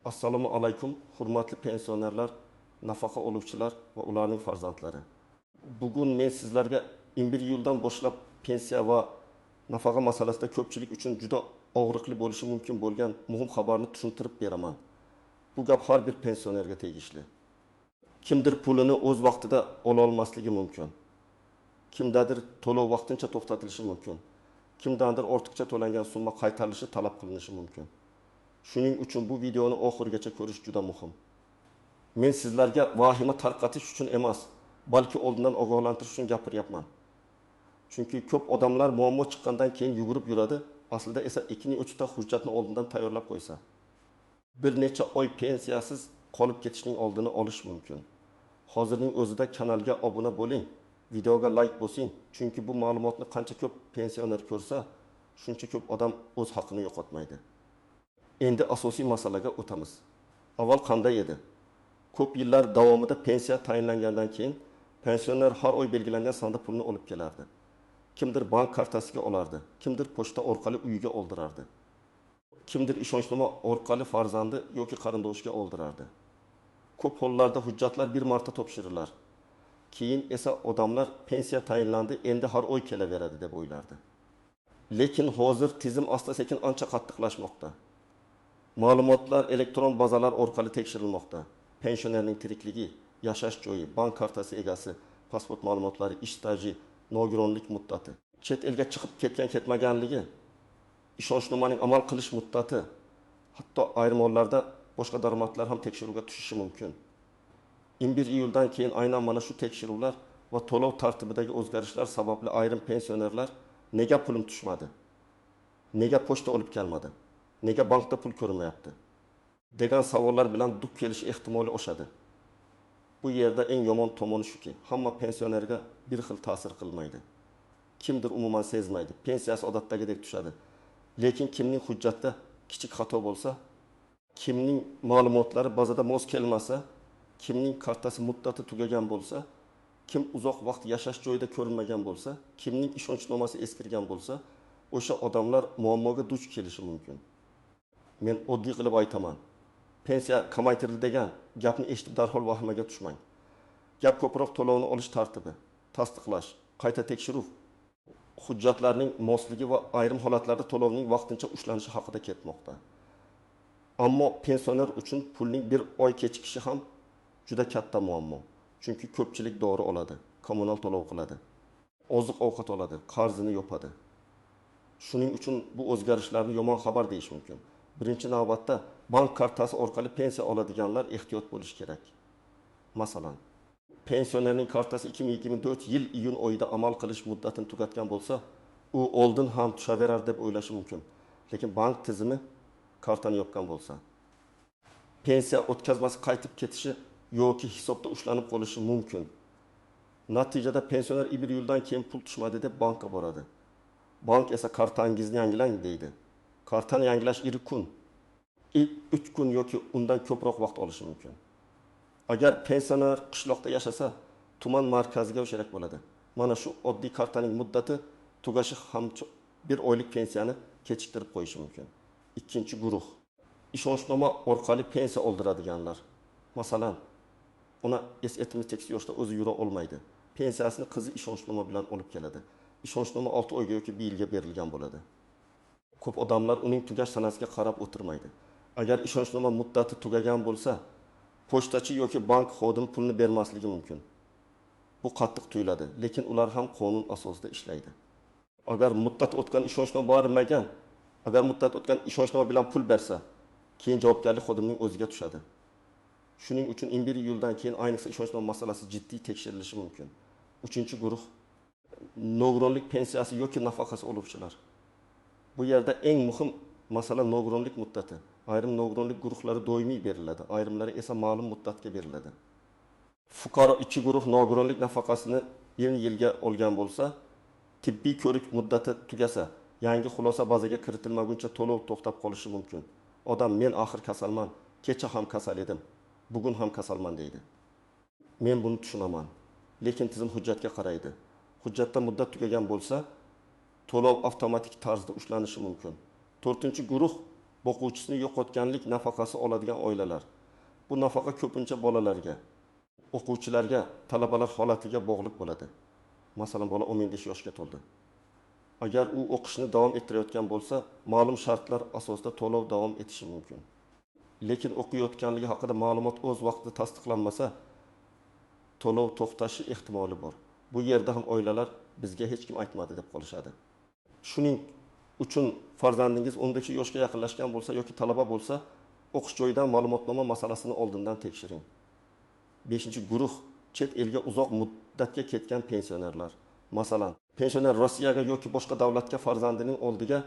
Assalomu alaykum, hurmatli pensionerlar, nafaqa oluvchilar va ularning farzandlari. Bugun men sizlarga 1 iyuldan boshlab pensiya va nafaqa masalasida ko'pchilik uchun juda og'riqli bo'lishi mumkin bo'lgan muhim xabarni tushuntirib beraman. Bu gap har bir pensionerga tegishli. Kimdir pulini o'z vaqtida ola olmasligi mumkin. Kimdadir to'lov vaqtincha to'xtatilishi mumkin. Kimdandir ortiqcha to'langan summa qaytarilishi talab qilinishi mumkin. Shuning uchun bu videoni oxirigacha ko'rish juda muhim. Men sizlarga vahima tarqatish uchun emas, balki oldindan ogohlantirish uchun gapiryapman. Chunki ko'p odamlar muammo chiqqandan keyin yugurib yuradi, aslida esa 2-3 ta hujjatni oldindan tayyorlab qo'ysa, bir necha oy pensiyasiz qolib ketishning oldini olish mumkin. Hozirning o'zida kanalga obuna bo'ling, videoga like bosing, chunki bu ma'lumotni qancha ko'p pensioner ko'rsa, shuncha ko'p odam o'z haqqini yo'qotmaydi. Endi asosiy masalaga o'tamiz. Avval qanday edi? Ko'p yillar davomida pensiya tayinlangandan keyin pensioner har oy belgilangan sonda pulni olib kelardi. Kimdir bank kartasiga olardi, kimdir pochta orqali uyiga oldirardi. Kimdir ishonchnoma orqali farzandi yoki qarindoshiga oldirardi. Ko'p hollarda hujjatlar bir marta topshirilar. Keyin esa odamlar pensiya tayinlandi, endi har oy kelaveradi deb o'ylardi. Lekin hozir tizim asta-sekin ancha qattiqlashmoqda. Ma'lumotlar elektron bazalar orqali tekshirilmoqda. Pensionerning tirikligi, yashash joyi, bank kartasi egasi, pasport ma'lumotlari, ish staji, nogironlik muddati, chet elga chiqib ketgan ketmaganligi, ishonchnomaning amal qilish muddati, hatto ayrim hollarda boshqa daromadlar ham tekshiruvga tushishi mumkin. 1 iyuldan keyin aynan mana shu tekshiruvlar va to'lov tartibidagi o'zgarishlar sababli ayrim pensionerlar nega pulim tushmadi, nega pochta olib kelmadi, nega bankda pul ko'rinmayapti degan savollar bilan duch kelish ehtimoli oshadi. Bu yerda eng yomon tomoni shuki, hamma pensionerga bir xil ta'sir qilmaydi. Kimdir umuman sezmaydi, pensiyasi odatdagidek tushadi. Lekin kimning hujjatda kichik xato bo'lsa, kimning ma'lumotlari bazada mos kelmasa, kimning kartasi muddati tugagan bo'lsa, kim uzoq vaqt yashash joyida ko'rinmagan bo'lsa, kimning ishonchnomasi eskirgan bo'lsa, o'sha odamlar muammoga duch kelishi mumkin. Men oddiy qilib aytaman. Pensiya kamaytirildi degan gapni eshitib darhol vahimaga tushmang. Gap ko'proq to'lovni olish tartibi, tasdiqlash, qayta tekshiruv, hujjatlarning mosligi va ayrim holatlarda to'lovning vaqtincha ushlanishi haqida ketmoqda. Ammo pensioner uchun pulning bir oy kechikishi ham juda katta muammo. Chunki ko'pchilik dori oladi, kommunal to'lov qiladi, oziq-ovqat oladi, qarzini yopadi. Shuning uchun bu o'zgarishlarni yomon xabar deyish mumkin. Birinchi navbatda bank kartasi orqali pensiya oladiganlar ehtiyot bo'lish kerak. Masalan, pensionerning kartasi 2024 yil iyun oyida amal qilish muddatini tugatgan bo'lsa, u oldin ham tushaverar deb o'ylashi mumkin. Lekin bank tizimi kartani yopgan bo'lsa, pensiya o'tkazmasi qaytib ketishi yoki hisobda ushlanib qolishi mumkin. Natijada pensioner 1 iyuldan keyin pul tushmadi deb bankka boradi. Bank esa kartangizni yangilang deydi. Kartani yangilash 2 kun, 3 kun yoki undan ko'proq vaqt olishi mumkin. Agar pensioner qishloqda yashasa, tuman markaziga kerak bo'ladi. Mana shu oddiy kartaning muddati tugashi ham bir oylik pensiyani kechiktirib qo'yishi mumkin. Ikkinchi guruh, ishonchnoma orqali pensiya oldiradiganlar. Masalan, ona 78 yoshda o'zi yura olmaydi. Pensiyasini qizi ishonchnoma bilan olib keladi. Ishonchnoma 6 oyga yoki 1 yilga berilgan bo'ladi. Ko'p odamlar uning tugash sanasiga qarab o'tirmaydi. Agar ishonchnoma muddati tugagan bo'lsa, pochtachi yoki bank xodimi pulni bermasligi mumkin. Bu qattiq tuyuladi, lekin ular ham qonun asosida ishlaydi. Agar muddat o'tgan ishonchnoma bormagan, agar muddat o'tgan ishonchnoma bilan pul bersa, keyin javobgarlik xodimning o'ziga tushadi. Shuning uchun 1 iyuldan keyin ayniqsa ishonchnoma masalasi jiddiy tekshirilishi mumkin. Uchinchi guruh, nogironlik pensiyasi yoki nafaqasi oluvchilar. Bu yerda eng muhim masala nogironlik muddati. Ayrim nogironlik guruhlari doimiy beriladi, ayrimlari esa ma'lum muddatga beriladi. Fuqaro ikki guruh nogironlik nafaqasini 1 yilga olgan bo'lsa, tibbiy ko'rik muddati tugasa, yangi xulosa bazaga kiritilmaguncha to'lov to'xtab qolishi mumkin. Odam men axir kasalman, kecha ham kasal edim, bugun ham kasalman deydi. Men buni tushunaman, lekin tizim hujjatga qaraydi. Hujjatda muddat tugagan bo'lsa, to'lov avtomatik tarzda ushlanishi mumkin. To'rtinchi guruh Boquvchisini yo'qotganlik nafaqasi oladigan oilalar. Bu nafaqa ko'pincha bolalarga, o'quvchilarga, talabalar holatiga bog'liq bo'ladi. Masalan, bola 15 yoshga to'ldi. Agar u o'qishni davom ettirayotgan bo'lsa, ma'lum shartlar asosida to'lov davom etishi mumkin. Lekin o'qiyotganligi haqida ma'lumot o'z vaqtida tasdiqlanmasa, to'lov to'xtashi ehtimoli bor. Bu yerda ham oilalar bizga hech kim aytmadi deb qolishadi. Shuning uchun farzandingiz 15 yoshga yaqinlashgan bo'lsa yoki talaba bo'lsa, o'qish joyidan ma'lumotnoma masalasini oldindan tekshiring. 5-guruh chet elga uzoq muddatga ketgan pensionerlar. Masalan, pensioner Rossiyaga yoki boshqa davlatga farzandining oldiga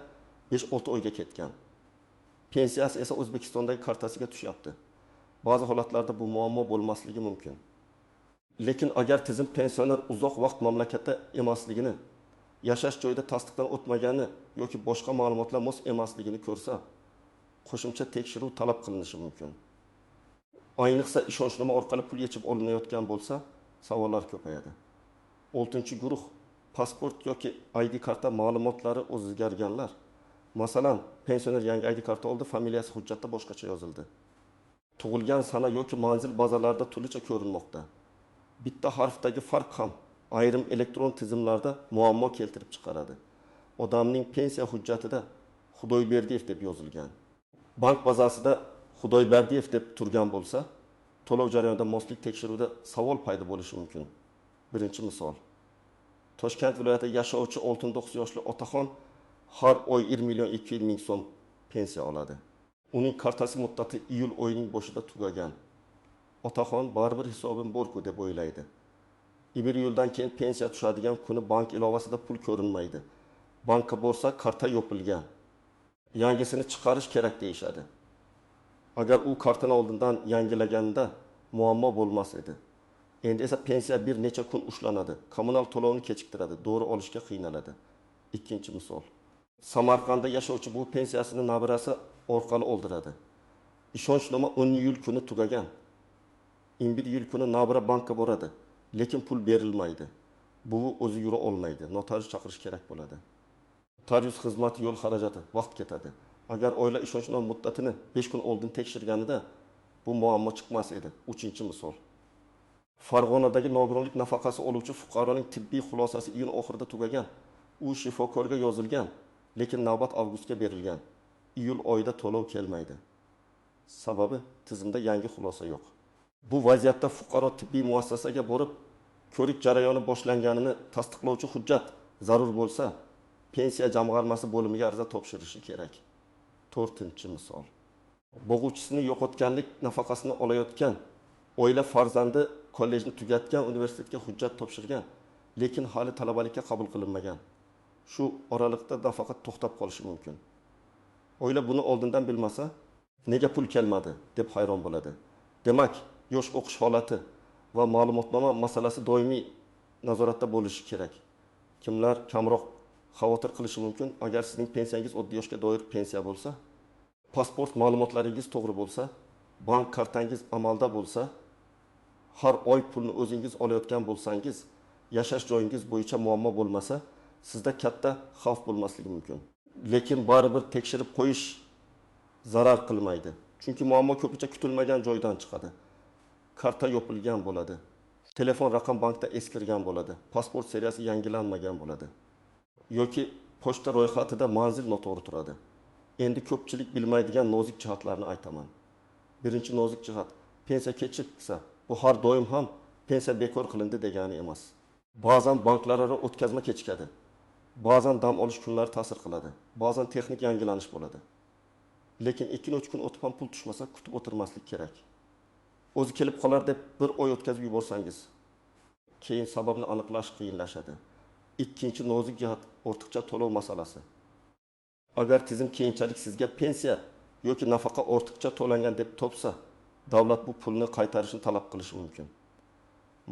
5-6 oyga ketgan. Pensiyasi esa O'zbekistondagi kartasiga tushyapti. Ba'zi holatlarda bu muammo bo'lmasligi mumkin. Lekin agar tizim pensioner uzoq vaqt mamlakatda emasligini, yashash joyida tasdiqdan o'tmagani yoki boshqa ma'lumotlar mos emasligini ko'rsa, qo'shimcha tekshiruv talab qilinishi mumkin. Ayniqsa ishonchnoma orqali pul yechib olinayotgan bo'lsa, savollar ko'payadi. 6-guruh pasport yoki ID karta ma'lumotlari o'zgarganlar. Masalan, pensioner yangi ID karta oldi, familiyasi hujjatda boshqacha yozildi. Tug'ilgan sana yoki manzil bazalarida turlicha ko'rinmoqda. Bitta harfdagi farq ham ayrim elektron tizimlarda muammo keltirib chiqaradi. Odamning pensiya hujjatida Xudoyberdiyev deb yozilgan. Bank bazasida Xudoyberdiyev deb turgan bo'lsa, to'lov jarayonida moslik tekshiruvida savol paydo bo'lishi mumkin. Birinchi misol. Toshkent viloyatida yashovchi 69 yoshli otaxon har oy 1 million 200 ming so'm pensiya oladi. Uning kartasi muddati iyul oyining boshida tugagan. Otaxon baribir hisobim borku deb o'ylaydi. 1 iyuldan keyin pensiya tushadigan kuni bank ilovasida pul ko'rinmaydi. Bankka borsa karta yopilgan. Yangisini chiqarish kerak deyishadi. Agar u kartani oldindan yangilaganida muammo bo'lmas edi. Endi esa pensiya bir necha kun ushlanadi. Kommunal to'lovni kechiktiradi, dori olishga qiynaladi. Ikkinchi misol. Samarqandda yashovchi bu pensiyasini nabirasi orqali oldiradi. Ishonchnoma 10 iyul kuni tugagan. 21 iyul kuni nabira bankka boradi, lekin pul berilmaydi. Buvi o'zi yura olmaydi, notarius chaqirish kerak bo'ladi. Notarius xizmati, yo'l xarajati, vaqt ketadi. Agar oila ishonchnoma muddatini 5 kun oldin tekshirganida bu muammo chiqmas edi. 3-misol. Farg'onadagi nogironlik nafaqasi oluvchi fuqaroning tibbiy xulosasi iyun oxirida tugagan. U shifokorga yozilgan, lekin navbat avgustga berilgan. Iyul oyida to'lov kelmaydi. Sababi tizimda yangi xulosa yo'q. Bu vaziyatda fuqaro tibbiy muassasaga borib, ko'rik jarayoni boshlanganini tasdiqlovchi hujjat zarur bo'lsa, pensiya jamg'armasi bo'limiga ariza topshirishi kerak. 4-misol. Bo'g'uvchisini yo'qotganlik nafaqasini olayotgan oila farzandi kollejni tugatgan, universitetga hujjat topshirgan, lekin hali talabalikka qabul qilinmagan. Shu oraliqda nafaqa to'xtab qolishi mumkin. Oila buni oldindan bilmasa, nega pul kelmadi deb hayron bo'ladi. Demak, yosh o'qish holati va ma'lumotnoma masalasi doimiy nazoratda bo'lishi kerak. Kimlar kamroq xavotir qilishi mumkin? Agar sizning pensiyangiz oddiy yoshga doir pensiya bo'lsa, pasport ma'lumotlaringiz to'g'ri bo'lsa, bank kartangiz amalda bo'lsa, har oy pulni o'zingiz olayotgan bo'lsangiz, yashash joyingiz bo'yicha muammo bo'lmasa, sizda katta xavf bo'lmasligi mumkin. Lekin baribir tekshirib qo'yish zarar qilmaydi. Chunki muammo ko'pincha kutilmagan joydan chiqadi. Karta yopilgan bo'ladi. Telefon raqam bankda eskirgan bo'ladi. Pasport seriyasi yangilanmagan bo'ladi. Yoki pochta ro'yxatida manzil noto'g'ri turadi. Endi ko'pchilik bilmaydigan nozik jihatlarni aytaman. Birinchi nozik jihat, pensiya kechiksa, bu har doim ham pensiya bekor qilindi degani emas. Ba'zan banklararo o'tkazma kechikadi. Ba'zan dam olish kunlari ta'sir qiladi. Ba'zan texnik yangilanish bo'ladi. Lekin 2-3 kun o'tib ham pul tushmasa, kutib o'tirmaslik kerak. O'zi kelib qolar deb bir oy o'tkazib yuborsangiz, keyin sababni aniqlash qiyinlashadi. Ikkinchi nozik jihat, ortiqcha to'lov masalasi. Agar tizim keyinchalik sizga pensiya yoki nafaqa ortiqcha to'langan deb topsa, davlat bu pulni qaytarishni talab qilishi mumkin.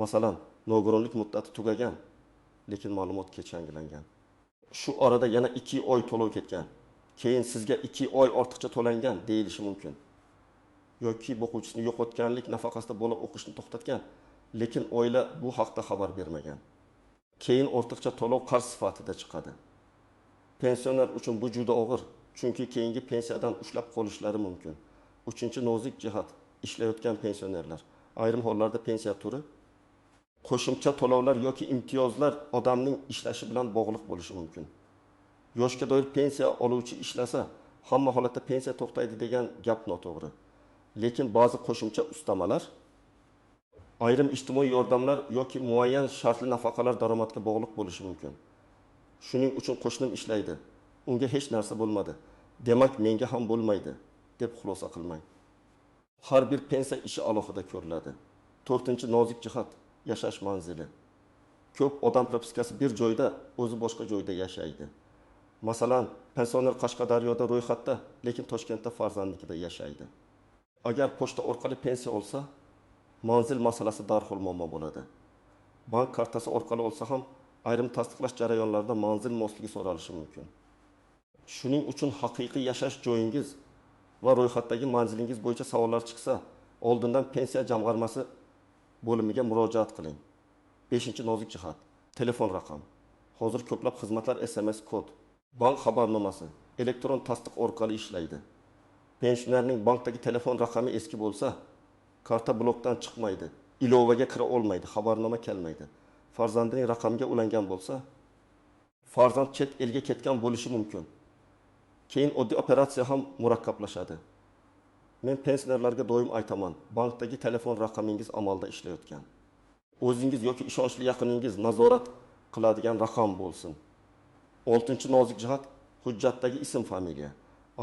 Masalan, nogironlik muddati tugagan, lekin ma'lumot kech yangilangan. Shu orada yana 2 oy to'lov ketgan. Keyin sizga 2 oy ortiqcha to'langan deyilishi mumkin. Yoki boquvchisini yo'qotganlik nafaqasida bola o'qishni to'xtatgan, lekin oila bu haqda xabar bermagan. Keyin ortiqcha to'lov qarz sifatida chiqadi. Pensioner uchun bu juda og'ir, Chunki keyingi pensiyadan ushlab qolishlari mumkin. Uchinchi nozik jihat: ishlayotgan pensionerlar. Ayrim hollarda pensiya turi, qo'shimcha to'lovlar yoki imtiyozlar odamning ishlashi bilan bog'liq bo'lishi mumkin. Yoshga doir pensiya oluvchi ishlasa, hamma holatda pensiya to'xtaydi degan gap noto'g'ri. Lekin ba'zi qo'shimcha ustamalar, ayrim ijtimoiy yordamlar yoki muayyan shartli nafaqalar daromadga bog'liq bo'lishi mumkin. Shuning uchun qo'shnim ishlaydi, unga hech narsa bo'lmadi, demak menga ham bo'lmaydi deb xulosa qilmang. Har bir pensiya ishi alohida ko'riladi. To'rtinchi nozik jihat: yashash manzili. Ko'p odam propiskasi bir joyda, o'zi boshqa joyda yashaydi. Masalan, pensioner Qashqadaryoda ro'yxatda, lekin Toshkentda farzandnikida yashaydi. Agar pochta orqali pensiya olsa, manzil masalasi darhol muammo bo'ladi. Bank kartasi orqali olsa ham ayrim tasdiqlash jarayonlarida manzil mosligi so'ralishi mumkin. Shuning uchun haqiqiy yashash joyingiz va ro'yxatdagi manzilingiz bo'yicha savollar chiqsa, oldindan pensiya jamg'armasi bo'limiga murojaat qiling. Beshinchi nozik jihat: telefon raqam. Hozir ko'plab xizmatlar SMS kod, bank xabarnomasi, elektron tasdiq orqali ishlaydi. Pensionerning bankdagi telefon raqami eski bo'lsa, karta blokdan chiqmaydi, ilovaga kira olmaydi, xabarnoma kelmaydi. Farzandining raqamiga ulangan bo'lsa, farzand chet elga ketgan bo'lishi mumkin. Keyin oddiy operatsiya ham murakkablashadi. Men pensionerlarga doim aytaman, bankdagi telefon raqamingiz amalda ishlayotgan, o'zingiz yoki ishonchli yaqiningiz nazorat qiladigan raqam bo'lsin. Oltinchi nozik jihat: hujjatdagi ism, familiya.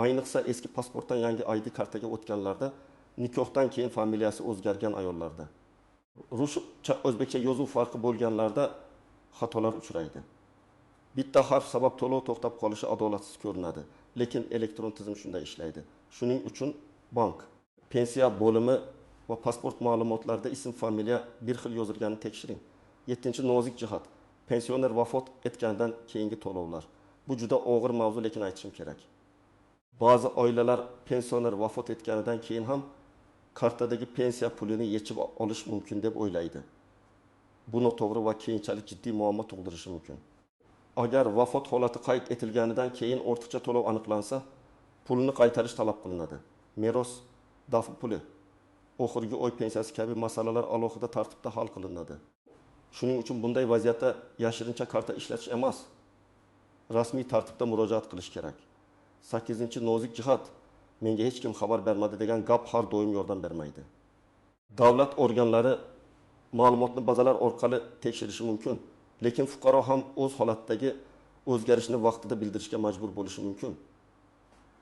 Ayniqsa eski pasportdan yangi ID kartaga o'tganlarda, nikohdan keyin familiyasi o'zgargan ayollarda, ruscha o'zbekcha yozuv farqi bo'lganlarda xatolar uchraydi. Bitta harf sabab to'lov to'xtab qolishi adolatsiz ko'rinadi, lekin elektron tizim shunday ishlaydi. Shuning uchun bank, pensiya bo'limi va pasport ma'lumotlarida ism, familiya bir xil yozilganini tekshiring. Yettinchi nozik jihat: pensioner vafot etgandan keyingi to'lovlar. Bu juda og'ir mavzu, lekin aytishim kerak. Ba'zi oilalar pensioner vafot etganidan keyin ham kartadagi pensiya pulini yechib olish mumkin deb o'ylaydi. Bu noto'g'ri va keyinchalik jiddiy muammo tug'dirishi mumkin. Agar vafot holati qayd etilganidan keyin ortiqcha to'lov aniqlansa, pulni qaytarish talab qilinadi. Meros dafn puli, oxirgi oy pensiyasi kabi masalalar alohida tartibda hal qilinadi. Shuning uchun bunday vaziyatda yashirincha karta ishlatish emas, rasmiy tartibda murojaat qilish kerak. Sakkizinchi nozik jihat: menga hech kim xabar bermadi degan gap har doim yordam bermaydi. Davlat organlari ma'lumotni bazalar orqali tekshirishi mumkin, lekin fuqaro ham o'z holatidagi o'zgarishni vaqtida bildirishga majbur bo'lishi mumkin.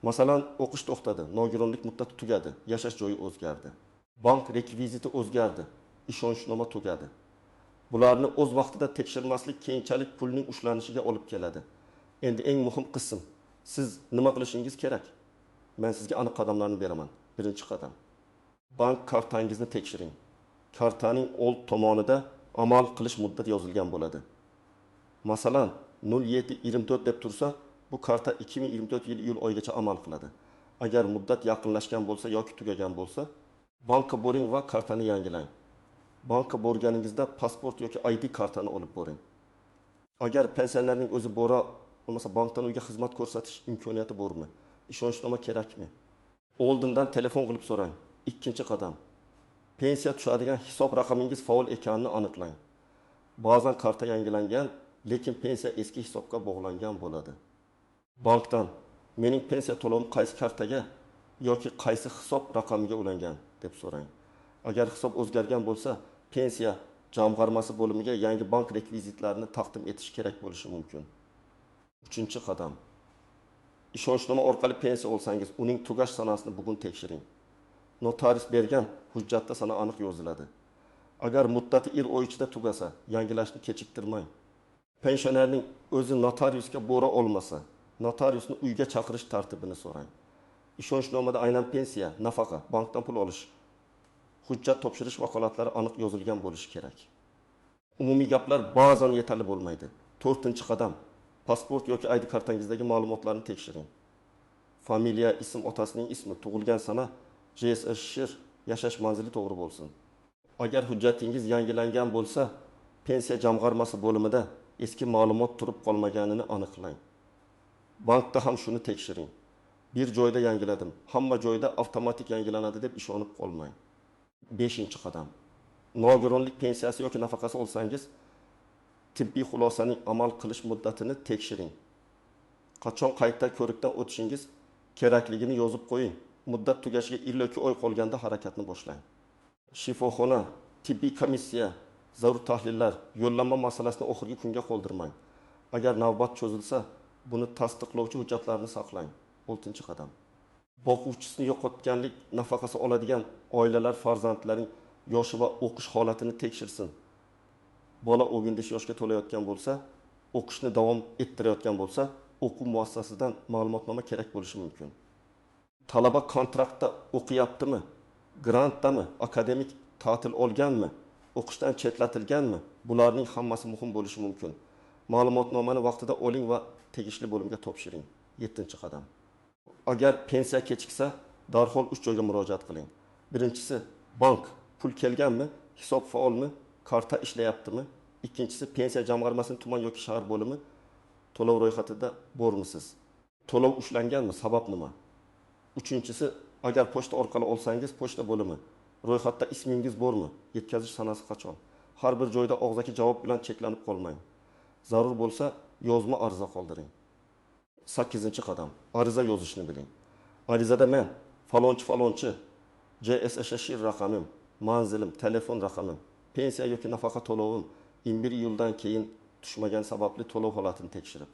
Masalan, o'qish to'xtadi, nogironlik muddati tugadi, yashash joyi o'zgardi, bank rekviziti o'zgardi, ishonchnoma tugadi. Bularni o'z vaqtida tekshirmaslik keyinchalik pulning ushlanishiga olib keladi. Endi eng muhim qism: siz nima qilishingiz kerak? Men sizga aniq qadamlarni beraman. Birinchi qadam: bank kartangizni tekshiring. Kartaning old tomonida amal qilish muddati yozilgan bo'ladi. Masalan, 07/24 deb tursa, bu karta 2024 yil iyul oyigacha amal qiladi. Agar muddat yaqinlashgan bo'lsa yoki tugagan bo'lsa, bankka boring va kartani yangilang. Bankka borganingizda pasport yoki ID kartani olib boring. Agar pensionerning o'zi bora olmasa, bankdan uyga xizmat ko'rsatish imkoniyati bormi? Ishonchnoma kerakmi? Oldindan telefon qilib so'rang. Ikkinchi qadam: pensiya tushadigan hisob raqamingiz faol ekanini aniqlang. Ba'zan karta yangilangan, lekin pensiya eski hisobga bog'langan bo'ladi. Bankdan mening pensiya to'lovim qaysi kartaga yoki qaysi hisob raqamiga ulangan deb so'rang. Agar hisob o'zgargan bo'lsa, pensiya jamg'armasi bo'limiga yangi bank rekvizitlarini taqdim etish kerak bo'lishi mumkin. Uchinchi qadam: ishonchnoma orqali pensiya olsangiz, uning tugash sanasini bugun tekshiring. Notarius bergan hujjatda sana aniq yoziladi. Agar muddati iyul oyi ichida tugasa, yangilashni kechiktirmang. Pensionerning o'zi notariusga bora olmasa, notariusni uyga chaqirish tartibini so'rang. Ishonchnomada aynan pensiya, nafaqa, bankdan pul olish, hujjat topshirish vakolatlari aniq yozilgan bo'lishi kerak. Umumiy gaplar ba'zan yetarli bo'lmaydi. To'rtinchi qadam: pasport yoki ID kartangizdagi ma'lumotlarni tekshiring. Familiya, ism, otasining ismi, tug'ilgan sana, JSSR, yashash manzili to'g'ri bo'lsin. Agar hujjatingiz yangilangan bo'lsa, pensiya jamg'armasi bo'limida eski ma'lumot turib qolmaganini aniqlang. Bankda ham shuni tekshiring. Bir joyda yangiladim, hamma joyda avtomatik yangilanadi deb ishonib qolmang. Beshinchi qadam. Nogironlik pensiyasi yoki nafaqasi olsangiz, tibbiy xulosaning amal qilish muddatini tekshiring. Qachon qayta ko'rikdan o'tishingiz kerakligini yozib qo'ying. Muddat tugashiga 52 oy qolganda harakatni boshlang. Shifoxona, tibbiy komissiya, zarur tahlillar, yo'llanma masalasini oxirgi kunga qoldirmang. Agar navbat cho'zilsa, buni tasdiqlovchi hujjatlarni saqlang. Oltinchi qadam. Boquvchisini yo'qotganlik nafaqasi oladigan oilalar farzandlarining yoshi va o'qish holatini tekshirsin. Bola 15 yoshga to'layotgan bo'lsa, o'qishni davom ettirayotgan bo'lsa, o'quv muassasasidan ma'lumotnoma kerak bo'lishi mumkin. Talaba kontraktda o'qiyaptimi, grantdami, akademik ta'til olganmi, o'qishdan chetlatilganmi? Bularning hammasi muhim bo'lishi mumkin. Ma'lumotnomani vaqtida oling va tegishli bo'limga topshiring. 7-qadam. Agar pensiya kechiksa, darhol 3 joyga murojaat qiling. Birinchisi bank, pul kelganmi, hisob faolmi, karta ishlayaptimi? Ikkinchisi pensiya jamg'armasining tuman yoki shahar bo'limi, to'lov ro'yxatida bormisiz? To'lov ushlanganmi, sabab nima? Uchinchisi, agar pochta orqali olsangiz, pochta bo'limi, ro'yxatda ismingiz bormi, yetkazish sanasi qachon? Har bir joyda og'zaki javob bilan cheklanib qolmang. Zarur bo'lsa, yozma ariza qoldiring. 8-qadam. Ariza yozishni biling. Arizada men falonchi falonchi, JSSH raqamim, manzilim, telefon raqamim, pensiya yoki nafaqa to'lovim 21 iyuldan keyin tushmagan sababli to'lov holatini tekshirib,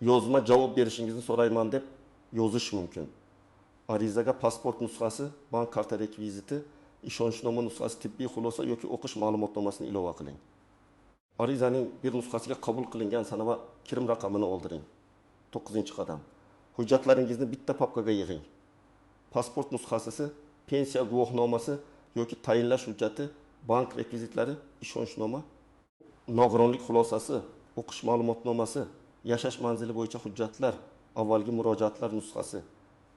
yozma javob berishingizni so'rayman deb yozish mumkin. Arizaga pasport nusxasi, bank karta rekviziti, ishonchnoma nusxasi, tibbiy xulosa yoki o'qish ma'lumotnomasini ilova qiling. Arizaning bir nusxasiga qabul qilingan sana va kirim raqamini oldiring. 9-qadam. Hujjatlaringizni bitta papkaga yig'ing. Pasport nusxasi, pensiya guvohnomasi yoki tayinlash hujjati, bank rekvizitlari, ishonchnoma, nogironlik xulosasi, o'qish ma'lumotnomasi, yashash manzili bo'yicha hujjatlar, avvalgi murojaatlar nusxasi.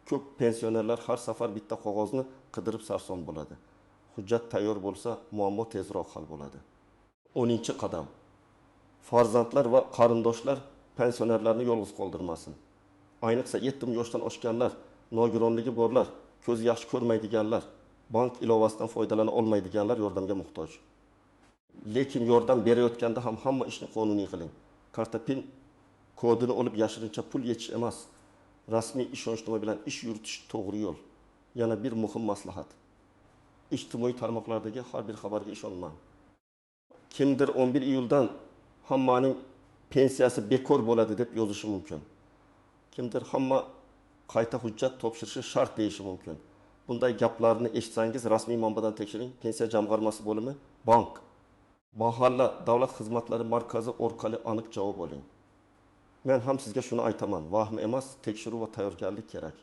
Ko'p pensionerlar har safar bitta qog'ozni qidirib sarson bo'ladi. Hujjat tayyor bo'lsa, muammo tezroq hal bo'ladi. 10-qadam. Farzandlar va qarindoshlar pensionerlarni yolg'iz qoldirmasin. Ayniqsa 70 yoshdan oshganlar, nogironligi borlar, ko'zi yaxshi ko'rmaydiganlar, bank ilovasidan foydalana olmaydiganlar yordamga muhtoj. Lekin yordam berayotganda ham hamma ishni qonuniy qiling. Karta PIN kodini olib yashirincha pul yechish emas, rasmiy ishonchnoma bilan ish yuritish to'g'ri yo'l. Yana bir muhim maslahat. Ijtimoiy tarmoqlardagi har bir xabarga ishonmang. Kimdir 11 iyuldan hammaning pensiyasi bekor bo'ladi deb yozishi mumkin. Kimdir hamma qayta hujjat topshirishi shart deyishi mumkin. Bunday gaplarni eshitsangiz rasmiy manbadan tekshiring. Pensiya jamg'armasi bo'limi, bank, mahalla davlat xizmatlari markazi orqali aniq javob oling. Men ham sizga shuni aytaman, vahm emas, tekshiruv va tayyorgarlik kerak.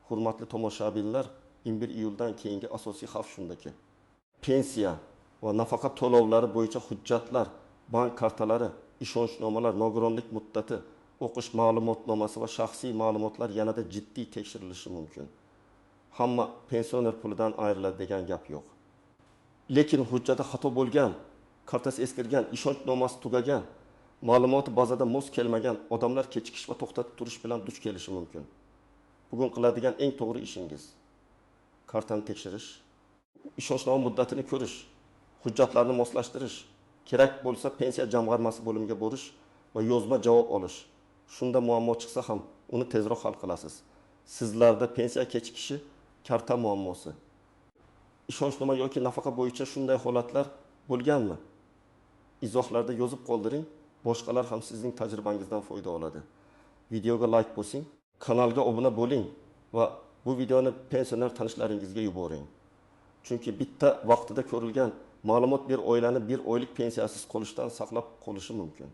Hurmatli tomoshabinlar, 21 iyuldan keyingi asosiy xavf shundaki, pensiya va nafaqa to'lovlari bo'yicha hujjatlar, bank kartalari, ishonchnomalar, nogironlik muddati, o'qish ma'lumotnomasi va shaxsiy ma'lumotlar yanada jiddiy tekshirilishi mumkin. Hamma pensioner pulidan ayriladi degan gap yo'q. Lekin hujjatda xato bo'lgan, kartasi eskirgan, ishonchnomasi tugagan, ma'lumoti bazada mos kelmagan odamlar kechikish va to'xtatib turish bilan duch kelishi mumkin. Bugun qiladigan eng to'g'ri ishingiz kartani tekshirish, ishonchnoma muddatini ko'rish, hujjatlarni moslashtirish, kerak bo'lsa pensiya jamg'armasi bo'limiga borish va yozma javob olish. Shunda muammo chiqsa ham uni tezroq hal qilasiz. Sizlarda pensiya kechikishi karta muammosi, ishonchnoma yoki nafaqa bo'yicha shunday holatlar bo'lganmi? Izohlarda yozib qoldiring. Boshqalar ham sizning tajribangizdan foyda oladi. Videoga like bosing, kanalga obuna bo'ling va bu videoni pensioner tanishlaringizga yuboring. Chunki bitta vaqtida ko'rilgan ma'lumot bir oilani bir oylik pensiyasiz qolishdan saqlab qolishi mumkin.